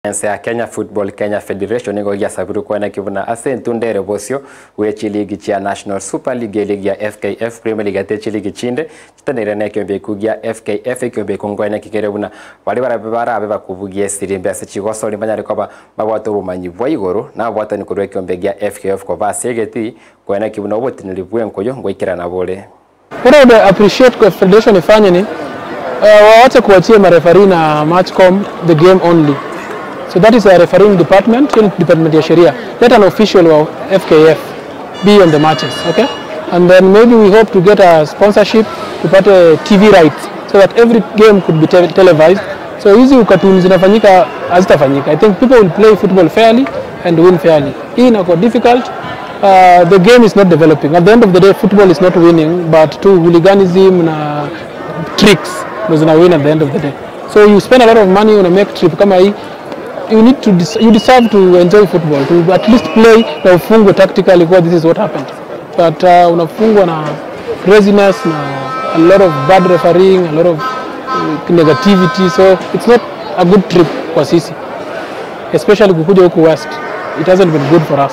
Ense ya Kenya Football Kenya Federation nigo giasabirwe koeneki buna ase entunda ere bosio bwe chiligi chia National Super League, eligi ya FKF Premier League ate chiligi chinde chiteneire na ekiombe ekio gia FKF. Ekiombe ekio nkoeneki kere buna baria barabe barabe bakobugia esirimbi ase chigosori mbanyare koba mbabwate obomanyi bwa igoro na obwatani korwa ekiombe gia FKF koba ase egetii koeneki buna obotineri bw'enkoyo ngoikerana bore. What I would appreciate kwa federation ifanye ni waache kuachia mareferee na matchcom the game only. So that is a refereeing department, hiyo ni department ya sheria. Let an official wa FKF be on the matches, okay? And then maybe we hope to get a sponsorship tupate TV rights so that every game could be te televised. So hizi ukatuni zinafanyika hazitafanyika. I think people will play football fairly and win fairly. Hii inakuwa difficult. The game is not developing. At the end of the day, football is not winning, but to hooliganism na tricks ndo zina win at the end of the day. So you spend a lot of money una make trip kama hii you need to you deserve to enjoy football to at least play na ufungwe tactically kwa this is what happened but unafungwa na craziness na a lot of bad refereeing a lot of negativity so it's not a good trip kwa sisi especially kukuja huku west it hasn't been good for us.